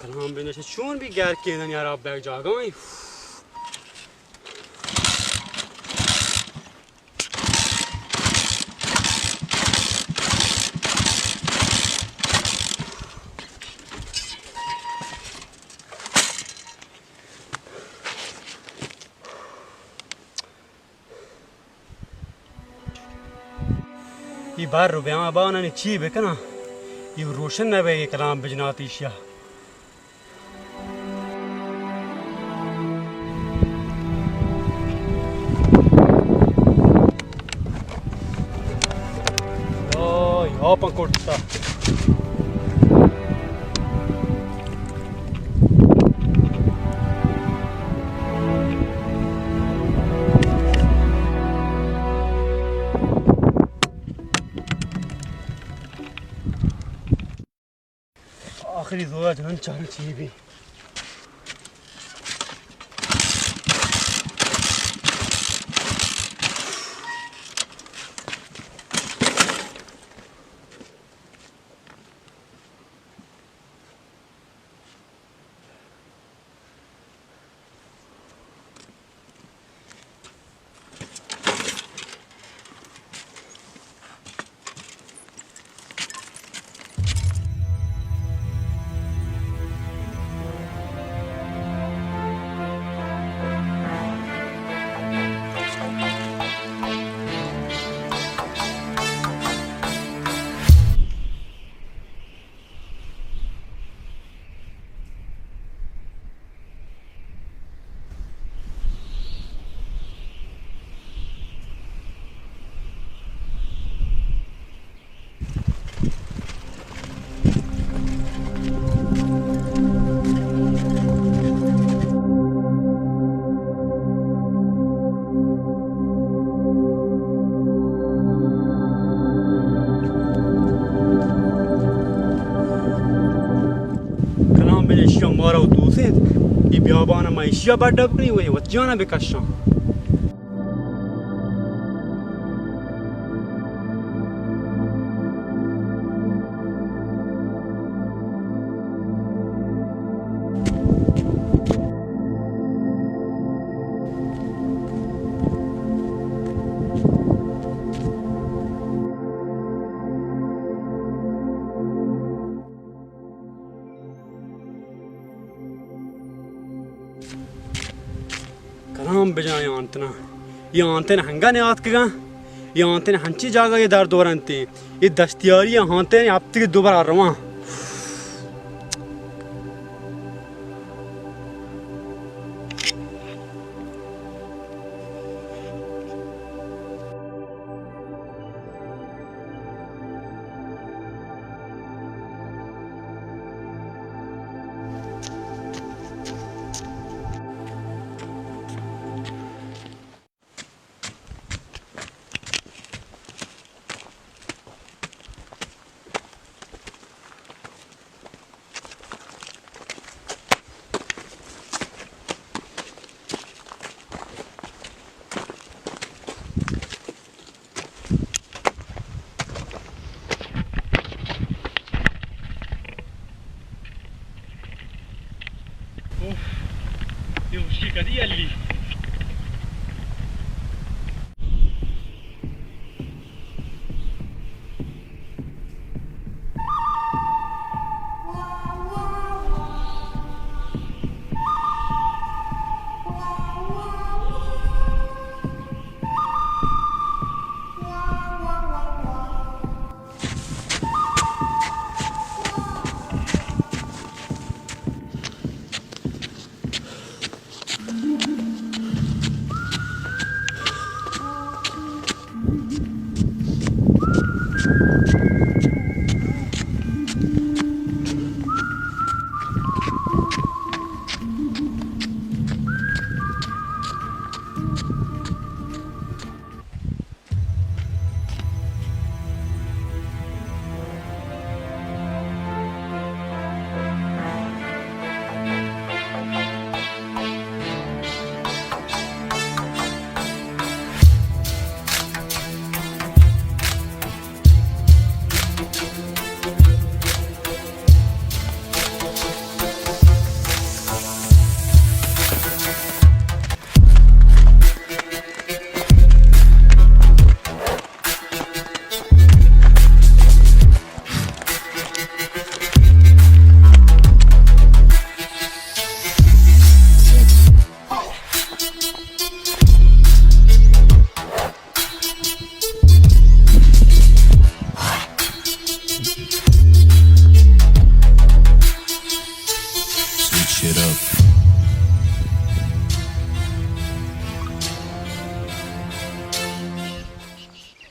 سلام بنش چون بی گیر کیدن یار، آپ بیگ جاگا ایں۔ اے بار رو بیاں بانانی چی بکناں؟ اے روشن نہ بئے، کلام بجنات ایشیا۔ آی، آپاں کٹتا۔ آخری زورا جنن چاریں چی بی۔ کلام بن ایشی ءَ مارا و دوست انت، اے بیابان ءَ ما ایشی ءَ بڈ بکنی و اے وت جان ءَ بکشاں۔ کلام بجاں اے آنتنا، اے آنتن ہنگا نیاتکگاں، اے آنتن ہنچی جاگہ اے درد ورنت، اے دشتیاری ءَ آنتن ہفتگے دوبرا رواں۔ اوف، اے ہشکی کدی ہلی؟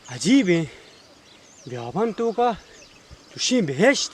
عجیب ایں، بیابان توکا چوشیں بہشت۔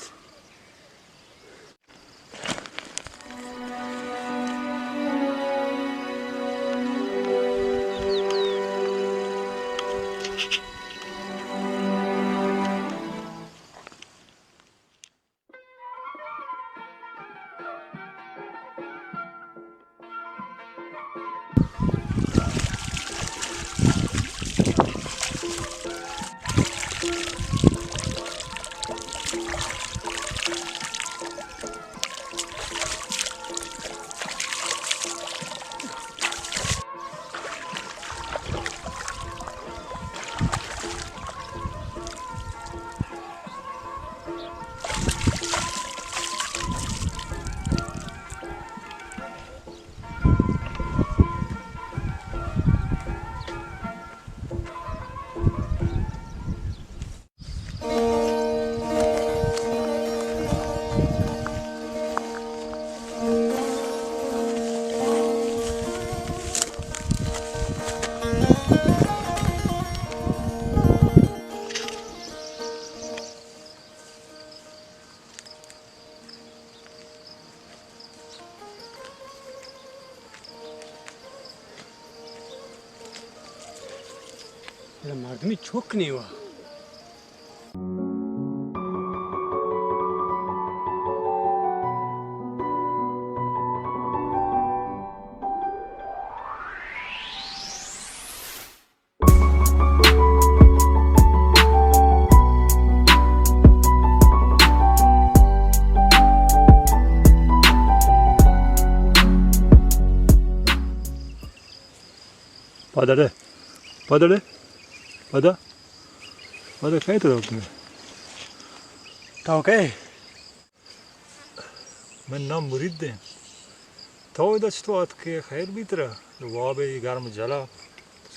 اڑے مردمی چک نیوا۔ پادڑے، پادڑے، پادا، پادا کئے تو روک میں؟ تو کئے؟ من نام مرید ایں۔ تو ادا چطور آتکے؟ خیر بیت ترا؟ واب ءَ اے گرم جلا۔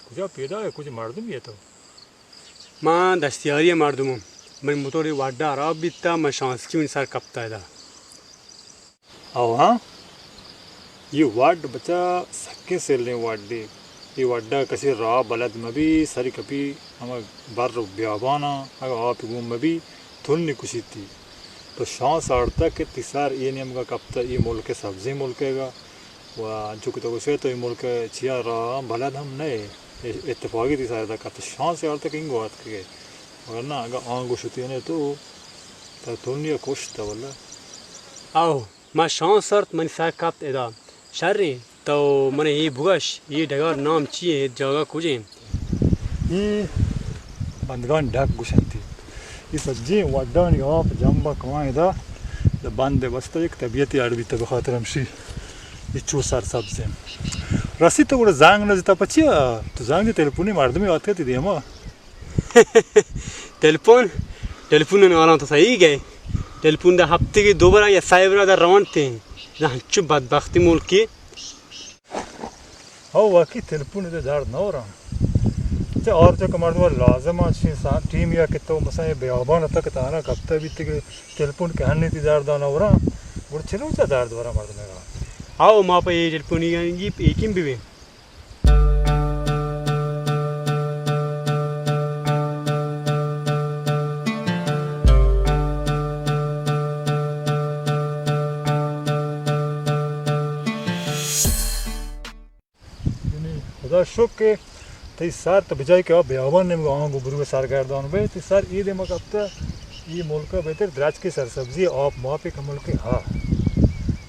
کجا پیدا ئے؟ کجا مردمے ئے تو؟ من دشتیاری ءِ مردم آں۔ منی موتور اے وڈا ہراب بیتا، من شانسکی منی سر کپتا ادا۔ او ہاں؟ اے وڈ بچا سکیں سیلیں وڈے۔ اے وڈا کسے راہ بلد مبی، سری کپی ہما بر و بیابانا، اگاں آپ گون مبی، تنی کشیتی۔ تو شانس آڑتگ کہ تئی سر اے نیمگا کپتہ، اے ملک سبزیں ملکے گا۔ و انچو کہ تو گوشئے تو اے ملک چیا راہ بلد ہم نہ ئے۔ اتفاقی تئی سر ادا کپتہ، شانس آڑتہ کہ انگو آتکگئے۔ مگر نہ، اگاں آنگو شتینے تو، ترا تنیا کشتہ واللہ۔ آہو، ما شانس آرت، منی سر کپت ادا۔ شریں، تو منا اے بگش، اے ڈگار نام چی ایں، اے جاگہ کجا ایں؟ اے بندگان ڈک گوشنتی۔ اے سجیں وڈانی آپ جمبا کواں ادا، داں بند بستہ، یک طبیعتے اڑ بیتہ، بخاطر ہمشی اے چو سرسبز ایں۔ رسی تو گڑا زنگ نہ جتا پچیا؟ تو زنگ دے، تلپونی مردمے آتکہ تئی دیما۔ ٹیلیفون، ٹیلیفون ناراں تو صحیح گئے۔ ٹیلیفون دا ہفتگے دو برا یا سئے برا دا روانتے۔ دا ہنچو بدبختی ملکے۔ ہو، واقعی ٹیلیفون دے درد نہ ورا۔ چہ ہر جا کہ مردم لازم آ چی سا-، ٹیم یا کہ تو مثلاً اے بیابان تک تانا کپتا بیت کہ ٹیلیفون کہ ہنی تئی درد نہ ورا، گڑا چلو چا درد ورا مردم گا۔ آؤ، ما پہ اے ٹیلیفون یکیم ببیں۔ یعنی خدا شکر کہ تئی سر تو بجائے کہ آ بیابان نیمگا آنگو بروے سرگردان بئے، تئی سر اے دیما کپتہ، اے ملکا بہتر درچکے سرسبزی آپ ماپے کہ ملکے ہا۔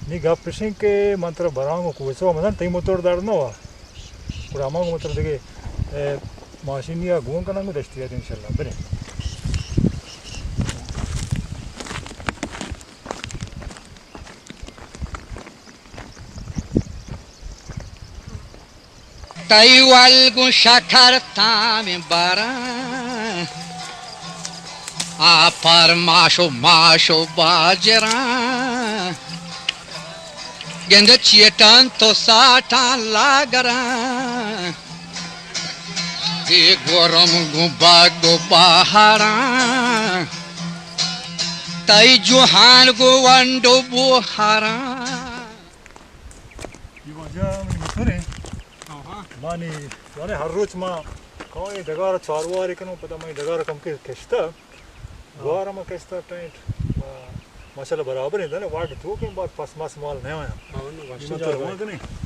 نی گپ اشیں کہ من ترا برانگو کوچو، مثلاً تئی موتور درد نہ وا۔ گڑا ہما گوں ترا دگہ، اے، ماشینی ءَ گون کناں گوں دشتی ءَ انشاءاللہ۔ بریں۔ تئی ول گوں شکر تام براں، آ پر ماش و ماش و باجراں۔ گند چیٹاں تو ساٹاں لاگراں، اے گورم گوں باگ و باہاراں، تئی جوہان گوں ونڈ و بوہاراں۔ اے واجہ منی متر ایں۔ آہاں۔ مانی، یعنی ہر روچ ما کائیں ڈگار چارواری کنوں، پدا منی ڈگار کم کے کشتہ۔ گوار ما کشتہ ٹینٹ۔ ما-، ماشاءاللہ برابر ایں، دانے واٹ تو کہ بعد پس مس مال نہ آیا۔ ہاں، نہ، وشیں جاگہ ایں۔